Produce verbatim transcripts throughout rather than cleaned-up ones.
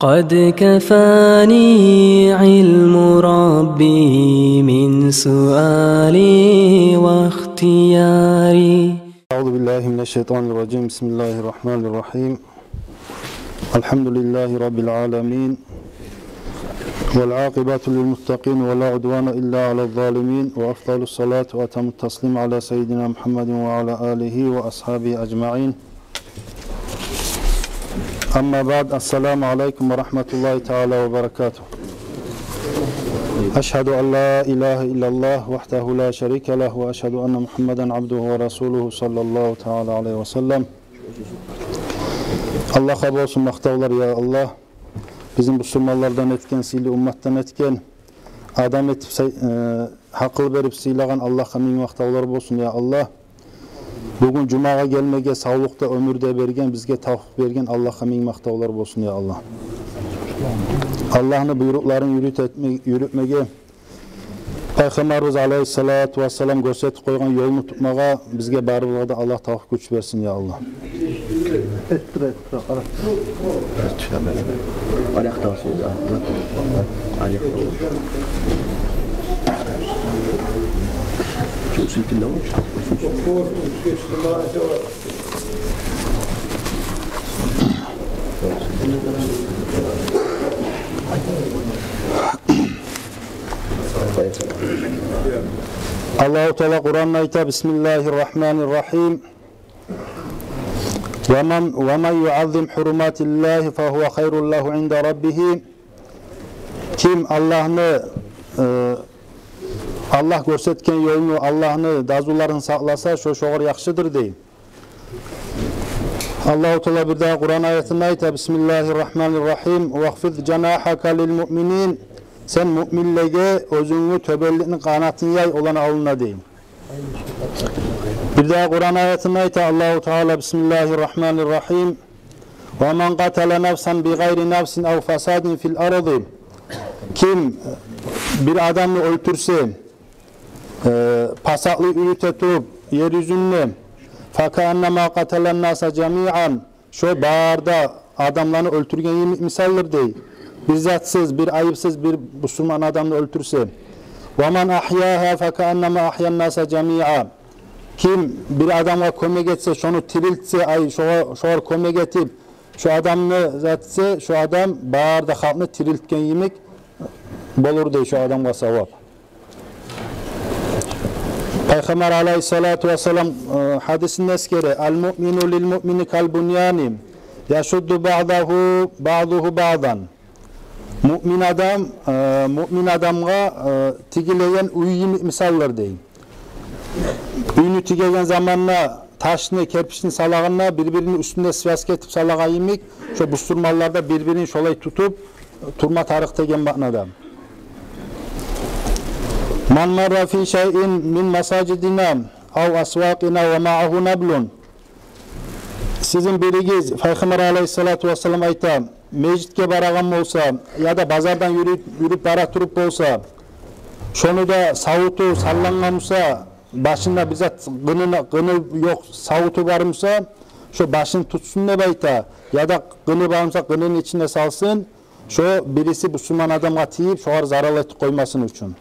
قد كفاني علم ربي من سؤالي واختياري. أعوذ بالله من الشيطان الرجيم. بسم الله الرحمن الرحيم. الحمد لله رب العالمين، والعاقبة للمتقين، ولا عدوان إلا على الظالمين، وأفضل الصلاة وأتم التسليم على سيدنا محمد وعلى آله وأصحابه أجمعين. أما بعد، السلام عليكم ورحمة الله تعالى وبركاته. أشهد أن لا إله إلا الله وحده لا شريك له، وأشهد أن محمدا عبده ورسوله صلى الله تعالى عليه وسلم. Аллагьгъа болсун макътавлар, я Аллагь. Бизин бусурманлардан этген, сыйлы умматдан этген, адам этип сый-, э, гьакъыл берип сыйлагъан Аллагьгъа минг макътавлар болсун, я Аллагь. Бугюн жумагъа гелмеге савлукъ да, оьмюр де берген, бизге тавфикъ берген Аллагьгъа минг макътавлар болсун, я Аллагь. Аллагьны буйрукъларын юрют этме-, юрютмеге, Пайхаммарыбыз алайгьиссалату вассалам гёрсетип къойгъан ёлну тутмагъа бизге барыбызгъа да Аллагь тавфикъ, гюч берсин, я Аллагь. Этдир, этдир, къара. Аякъда болсун, аякъда. Аякъда болсун. Чё, силкинди, а? Аллагьу Таала Къуранда айта: بسم الله الرحمن الرحيم. ومن، ومن يعظم حرمات الله فهو خير له عند ربه. Ким Аллагьны, э, Аллагь гёрсетген ёлну, Аллагьны дазуларын сакъласа, шо шогъар яхшыдыр, дей. Аллагьу Таала бирдагъы Къуран аятында айта: بسم الله الرحمن الرحيم. واخفض جناحك للمؤمنين. Сен муъминлеге оьзюнгню тёбенликни къанатын яй оланы алдына, дей. Бирдагъы Къуран аятында айта Аллагьу Таала: بسم الله الرحمن الرحيم. ومن قتل نفسا بغير نفس أو فساد في الأرض. Ким бир адамны оьлтюрсе, э, пасатлыкъ юрюте туруп ер юзюнде, فكأنما قتل الناس جميعا. Шо бары да адамланы оьлтюрген йимик мисалдыр, дей. Бир затсыз, бир айыпсыз бир бусурман адамны оьлтюрсе. ومن أحياها فكأنما أحيا الناس جميعا. Ким бир адамгъа кёмек этсе, шону тирилтсе, ай, шогъа-, шогъар кёмек этип, шо адамны затсе, шо адам бары да халкъны тирилтген йимик болур, дей, шо адамгъа савап. Пайхаммар алайгьиссалату вассалам, э, гьадисинде эсгере: المؤمن للمؤمن كالبنيان يشد بعضه، بعضه بعضا. Муъмин адам, э, муъмин адамгъа, э, тигилеген уьй йимик мисалдыр, дей. Уьйню тигеген заманда ташны, керпични салагъанда бир-бирини уьстюнде связка этип салагъан йимик, шо бусурманлар да бир-бирин шолай тутуп турма тарыкъ деген маънада. من مر في شيء من مساجدنا أو أسواقنا ومعه نبل. Сизин биригиз, Пайхаммар алайгьиссалату вассалам айта, межитге барагъан болса, яда базардан юрюп, юрюп бара туруп болса, шону да савуту саллангъан буса, башында бир зат, къыны, къыны ёкъ савуту бар буса, шо башын тутсун деп айта, яда къыны бар буса, къыныны ичине салсын, шо бириси бусурман адамгъа тийип, шогъар зарал этип къоймасын учун.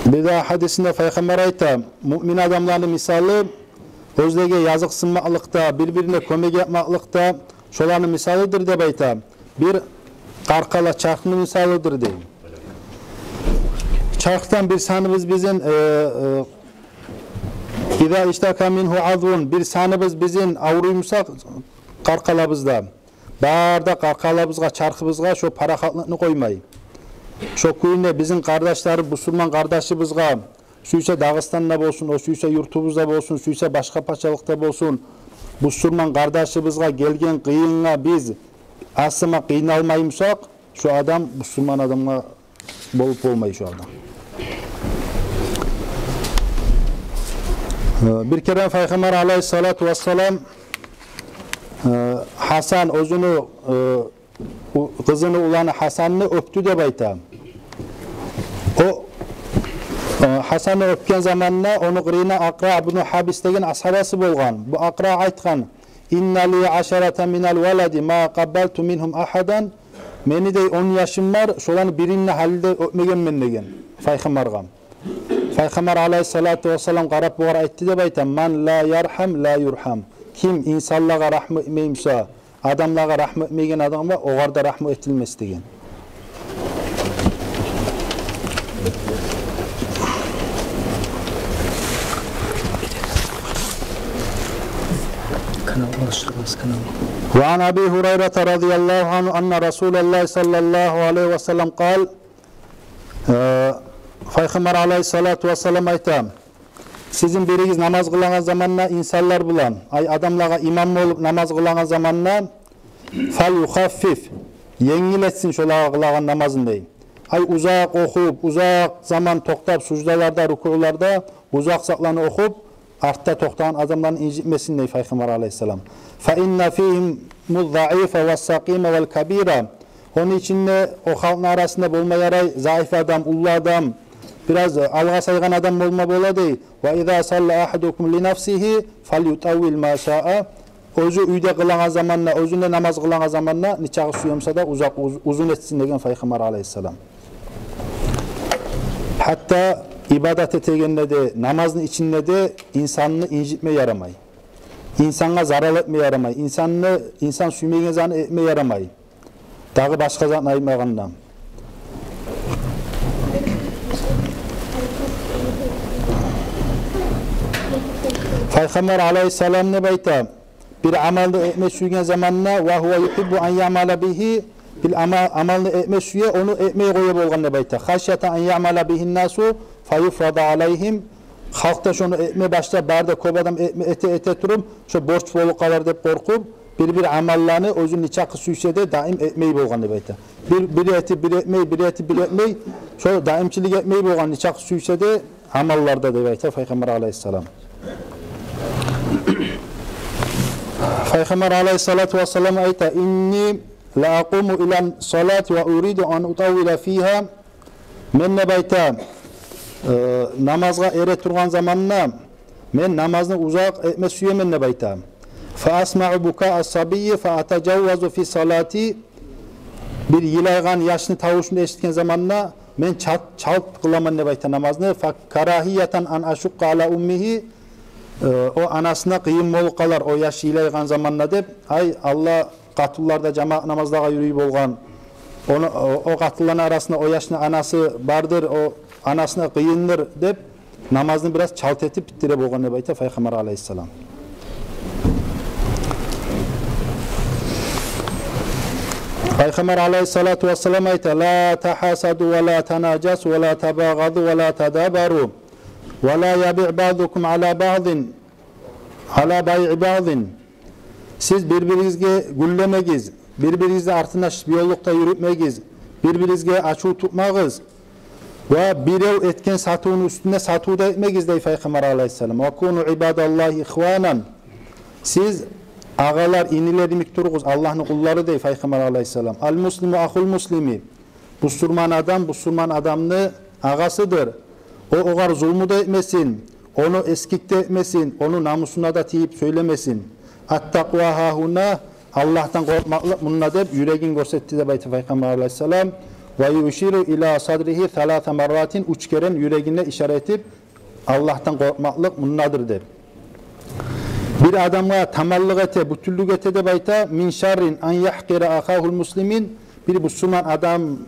Бирдагъы гьадисинде Пайхаммар айта, муъмин адамланы мисалы оьзлеге языкъсынмакълыкъда, бир-бирине кёмек этмакълыкъда шоланы мисалыдыр деп айта. Бир къаркъала чархны мисалыдыр, дей. Чархдан бир саныбыз бизин, э, э, إذا اشتكى منه عضو, бир саныбыз бизин авруй буса къаркъалабызда, бары да къаркъалабызгъа, чархыбызгъа шо парахатлыкъны къоймай. Шо кюйде бизин къардашлары, бусурман къардашыбызгъа, сюйсе Дагъыстанда болсун, о сюйсе юртубузда болсун, сюйсе башгъа пачалыкъда болсун, бусурман къардашыбызгъа гелген къыйынгъа биз асама къыйналмай бусакъ, шо адам бусурман адамгъа болуп болмай шо адам. Э, бир керен Пайхаммар алайгьиссалату вассалам, э, Гьасан оьзюню, э, у-, къызыны уланы Гьасанны оьпдю деп айта. О, э, Гьасанны оьпген заманда ону къырыйына Акъра ибну Гьабис деген асгьабасы болгъан. Бу Акъра айтгъан: «Инна ли ашаратан минал валади ма къаббалту мингьум агьадан». Мени, дей, он яшым бар, шоланы бирин де гьали де оьпмегенмен деген Пайхаммаргъа. Пайхаммар алайгьиссалату вассалам къарап бугъар айтды деп айта: «Ман ла ярхам, ла юрхам». Ким инсанлагъа рагьму этмей буса, адамлагъа рагьму этмейген адамгъа огъар да рагьму этилмес деген. Канал алышдырмас, канал. Ва ан Аби Гьурайрата радияллагьу ангьу анна Расулаллагьи саллаллагьу алайгьи ва саллам къал, Э, Пайхаммар алайгьиссалату вассалам айта: «Сизин биригиз намаз къылагъан заманда инсанлар булан, ай, адамлагъа имам болуп намаз къылагъан заманда, фал юхаффиф, енгил этсин шолагъа къылагъан намазын», — дей. Ай, узакъ охуп, узакъ заман токътап, суждаларда, рукуларда узакъ затланы охуп, артда токътагъан адамланы инжитмесин, дей Пайхаммар алайгьиссалам. «Фа инна фигьимуз заифа вас сакъима вал кабира». Ону ичинде, о халкъны арасында болма ярай заиф адам, уллу адам, бираз алгъасайгъан адам болма бола, дей. «Ва иза салла агьадукум ли нафсигьи фал ютаввил ма шаа». Оьзю уьйде къылагъан заманда, оьзюне намаз къылагъан заманда нечакъы сюе буса да узакъ, уз-, узун этсин деген Пайхаммар алайгьиссалам. Гьатта ибадат этегенде де, намазны ичинде де инсанны инжитме ярамай. Инсангъа зарал этме ярамай. Инсанны, инсан сюймеген затны этме ярамай. Дагъы башгъа затны айтмагъанда. Пайхаммар алайгьиссалам деп айта: бир амалны этме сюйген заманда, ва гьува юхиббу ан ямала бигьи, бир ама-, амалны этме сюе, ону этмей къоя болгъан деп айта. Хашята ан ямала бигьин насу фа юфрада алайгьим. Халкъ да шону этме башлап, бары да кёп адам этме, эте, эте туруп, шо борч болуп къалар деп къоркъуп, бир-бир амалланы оьзю нечакъы сюйсе де даим этмей болгъан деп айта. Бир, бир этип, бир этмей, бир этип, бир этмей, шо даимчилик этмей болгъан, нечакъы сюйсе де амалларда деп айта Пайхаммар алайгьиссалам. Пайхаммар алайгьиссалату вассалам айта: «Инни ла акъуму илас салати ва уриду ан утаввила фигьа». Мен, деп айта, э, намазгъа эре тургъан заманда мен намазны узакъ этме сюемен деп айта. «Фа асмаъу букаа сабийи фа атажаввазу фи салати». Бир йылайгъан яшны тавушун эшитген заманда мен чалт, чалт къыламан деп айта намазны. «Фа карагьиятан ан ашукъкъа ала уммигьи». Э, о анасына къыйын болуп къалар о яш йылайгъан заманда деп. Ай, Аллагь, къатынлар да жамаат намазлагъа юрюй болгъан. Ону, о, о къатынланы арасында о яшны анасы бардыр, о анасына къыйындыр деп, намазны бираз чалт этип битдире болгъан деп айта Пайхаммар алайгьиссалам. Пайхаммар алайгьиссалату вассалам айта: «Ла тахасаду ва ла танажасу ва ла табагъаду ва ла тадабару ва ла ябиъ баъдукум ала баъдин, ала байъи баъдин». Сиз бир-биригизге гюллемегиз, бир-биригизни артына шпионлукъда юрютмегиз, бир-биригизге ачув тутмагъыз. Ва бирев этген сатывну уьстюне сатыв да этмегиз, дей Пайхаммар алайгьиссалам. «Ва куну ибадаллагьи ихванан». Сиз агъалар, инилер йимик туругъуз, Аллагьны къуллары, дей Пайхаммар алайгьиссалам. «Ал муслиму ахул муслими». Бусурман адам бусурман адамны агъасыдыр. О огъар зулму да этмесин, ону эсгик де этмесин, ону намусуна да тийип сёйлемесин. «Ат-такъва гьагьуна», Аллагьдан къоркъмакълыкъ мунда деп, юрегин гёрсетди деп айта Пайхаммар алайгьиссалам. «Ва юширу ила садригьи саласа марратин», уьч керен юрегине ишара этип, Аллагьдан къоркъмакълыкъ мундадыр деп. Бир адамгъа таманлыкъ эте, бютюнлюк эте деп айта. «Мин шаррин ан яхкъира ахагьул муслимин». Бир бусурман адам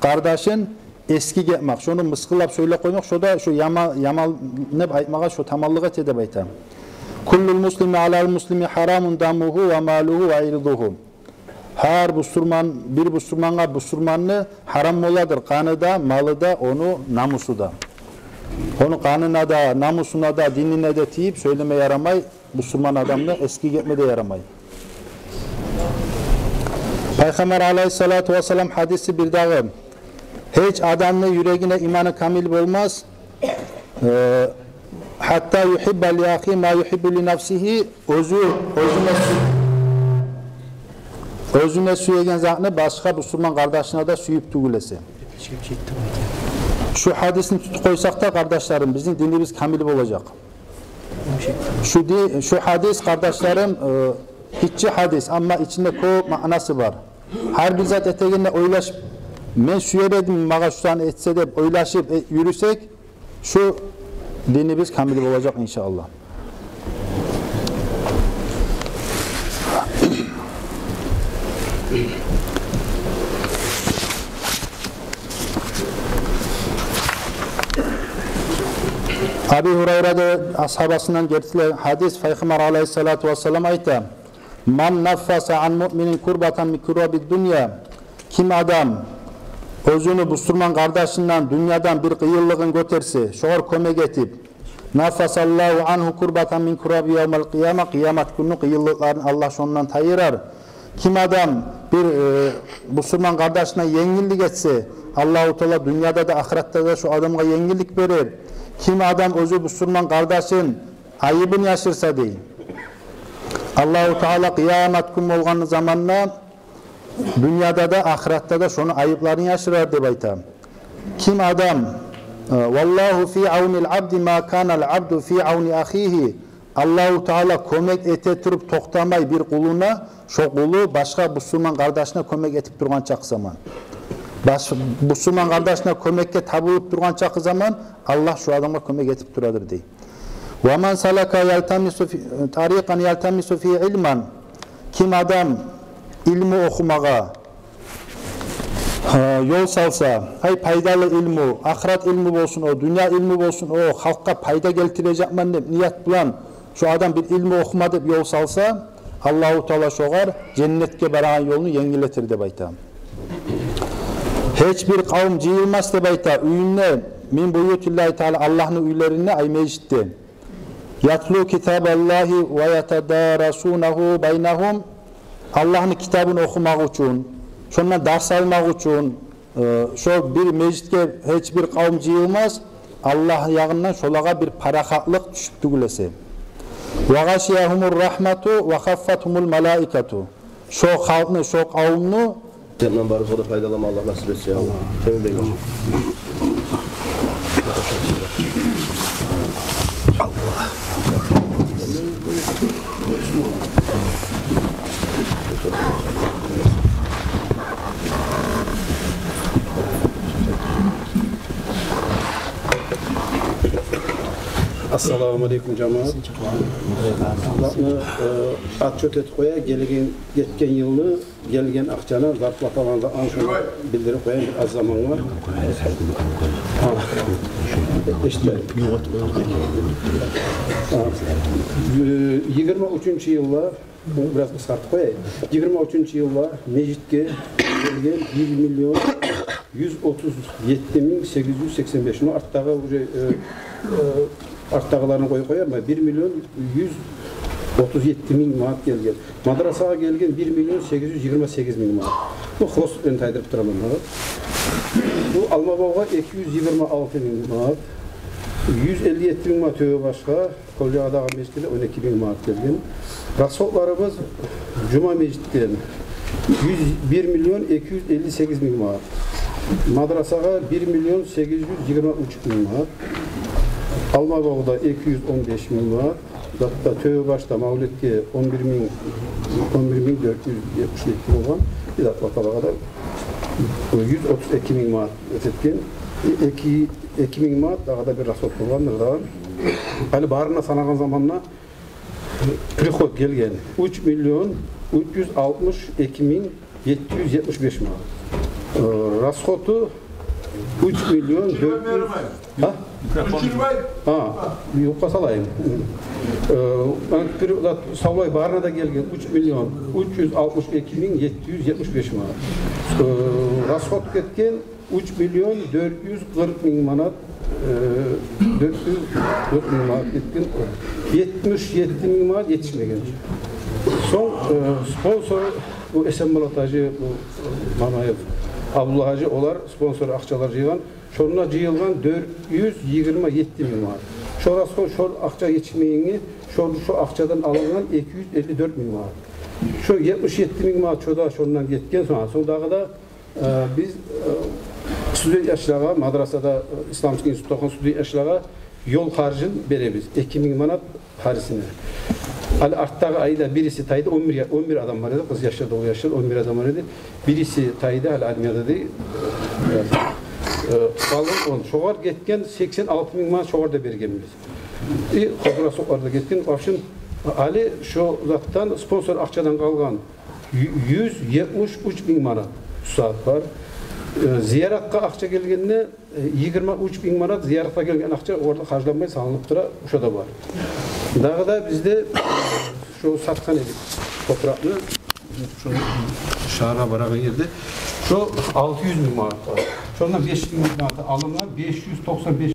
къардашын эсгик этмек, шону мысгъыллап сёйлеп къоймакъ, шо да шо яман, яман деп айтмагъа шо таманлыкъ эте деп айта. «Куллул муслими алал муслими гьарамун дамугьу ва малугьу ва ирдугьу». Гьар бусурман, бир бусурмангъа бусурманны гьарам боладыр къаны да, малы да, ону намусу да. Ону къанына да, намусуна да, динине де тийип сёйлеме ярамай, бусурман адамны эсгик этме де ярамай. Пайхаммар алайгьиссалату вассалам гьадиси бир дагъы: гьеч адамны юрегине иманы камил болмас, э, «гьатта юхибба ли ахигьи ма юхиббу ли нафсигьи», оьзю, оьзюне сю-, оьзюне сюеген затны башгъа бусурман къардашына да сююп тюгюл эсе. Шу гьадисни тутуп къойсакъ да, къардашларым, бизин динибиз камил болажакъ. Шу ди-, шу гьадис, къардашларым, э, Гиччи гьадис, амма ичинде кёп маънасы бар. Гьар бир зат этегенде ойлашып, мен сюер эдим магъа шу затны этсе деп ойлашып, э, юрюсек, шу динибиз камил болажакъ, иншааллагь. Аби Гьурайра да асгьабасындан гелтирилген гьадис, Пайхаммар алайгьиссалату вассалам айта: «Ман наффаса ан муъминин курбатан мин кураби дунья». Ким адам оьзюню бусурман къардашындан дюньядан бир къыйынлыгъын гётерсе, шогъар кёмек этип, «наффасаллагьу ангьу курбатан мин кураби явмал къияма», къыямат гюнню къыйынлыкъларын Аллагь шондан тайдырар. Ким адам бир, э, бусурман къардашына енгиллик этсе, Аллагьу Таала дюньяда да, ахыратда да шо адамгъа енгиллик берер. Ким адам оьзю бусурман къардашын айыбын яшырса, дей, Аллагьу Таала къыямат гюн болгъан заманда дюньяда да, ахыратда да шону айыпларын яшырар деп айта. Ким адам, э, «Валлагьу фи авнил абди ма канал абду фи авни ахигьи», Аллагьу Таала кёмек эте туруп токътамай бир къулуна, шо къулу башгъа бусурман къардашына кёмек этип тургъан чакъы заман. Баш-, бусурман къардашына кёмекге табулуп тургъан чакъы заман Аллагь шо адамгъа кёмек этип турадыр, дей. «Ва ман салака ялтамису фи, тарикъан ялтамису фи илман». Ким адам илму охумагъа, э, ёл салса, ай, пайдалы илму, ахырат илму болсун о, дюнья илму болсун о, халкъгъа пайда гелтирежекмен деп ният булан шо адам бир илму охума деп ёл салса, Аллагьу Таала шогъар женнетге барагъан ёлну енгиллетир деп айта. Гьеч бир къавум жыйылмас деп айта уьюнде, мин буютиллагьи таала, Аллагьны уьйлеринде, ай, межитде. «Ятлу китабаллагьи ва ятадарасунагьу байнагьум». Аллагьны китабын охумакъ учун, шондан дарс алмакъ учун, э, шо бир межитге гьеч бир къавум жыйылмас, Аллагь ягъындан шолагъа бир парахатлыкъ тюшюп тюгюл эсе. «Ва гъашиягьумур рагьмату ва хаффатгьумул малаикату». Шо халкъны, шо къавумну Сенден барыбызгъа да пайдаланма Аллагь насип этсин, я Аллагь. Сен де гел. Ассаламу алейкум, жамаат. Затны, э, отчёт этип къояйыкъ, гелген, гетген йылны гелген акъчаны, зарплаталаны да аншуну билдирип къояйым, бир аз заман бар. Гьа. Эшитмеймен. Гьа. Э, йигирма уьчюнчю йылда, бу бираз къысгъартып къояйым. Йигирма уьчюнчю йылда межитге гелген бир миллион юз отуз етти минг сегиз юз сексен беш. Ну, арттагъы уже, э, э, Арттагъыларын къоюп къоярман. Бир миллион юз отуз етти минг манат гелген. Мадрасагъа гелген бир миллион сегиз юз йигирма сегиз минг манат. Бу хос, мен тайдырып тураман, гьа. Бу Алмабавгъа эки юз йигирма алты минг манат. Юз элли етти минг манат Тёбе-Башгъа, Къолжагъадагъы межитге де он эки минг манат гелген. Расходларыбыз: жума межитден юз, бир миллион эки юз элли сегиз минг манат. Мадрасагъа бир миллион сегиз юз йигирма уьч минг манат. Алмабавда эки юз он беш минг манат. Затда, Тёбе-Башда мавлетге он бир минг, он бир минг дёрт юз етмиш эки болгъан. Бир зарплаталагъа да юз отуз эки минг манат этген. Эки, эки минг манат дагъы да бир расход болгъандыр дагъы. Гьали барын да санагъан заманда приход гелген уьч миллион уьч юз алтмыш эки минг етти юз етмиш беш манат. Э, расходу уьч миллион дёрт юз. Гьа? Гьа, ювукъгъа салайым. Э, савлай барына да гелген уьч миллион уьч юз алтмыш эки минг етти юз етмиш беш манат. Э, расход гетген уьч миллион дёрт юз къыркъ минг манат, э, дёрт юз къыркъ минг манат гетген, етмиш етти минг манат етишмеген. Сонг, э, спонсор, бу Эсенболат гьажи, бу Манаев Абдулла гьажи, олар спонсор акъчалар жыйгъан. Шонда жыйылгъан дёрт юз йигирма етти минг манат. Шо расход, шо акъча етишмегенге, шо, шо акъчадан алынгъан эки юз элли дёрт минг манат. Шо етмиш етти минг манат шо да шондан гетген сонг, сонг дагъы да Э, биз, э, студент яшлагъа, мадрасада, э, исламский институтда охуйгъан студент яшлагъа ёл харжын беребиз, эки минг манат гьарисине. Гьали артдагъы айда бириси тайды, он бир я-, он бир адам бар эди, къыз яшлар да, уллу яшлар, он бир адам бар эди. Бириси тайды, гьали армияда дей. Э, къалгъан он. Шогъар гетген сексен алты минг манат шогъар да бергенбиз. И хозрасокълар да гетген. В общем, гьали шо затдан, спонсор акъчадан къалгъан ю-, юз етмиш уьч минг манат бу сагьат бар. Э, зияратгъа акъча гелгенде, э, йигирма уьч минг манат зияратгъа гелген акъча, олар да харжланмай салынып тура, шо да бар. Дагъы да бизде, э, шо сатгъан эдик топуракъны, шо шагьаргъа барагъан ерде, шо алты юз минг манат бар. Шондан беш юз минг манат алынгъан, беш юз токъсан беш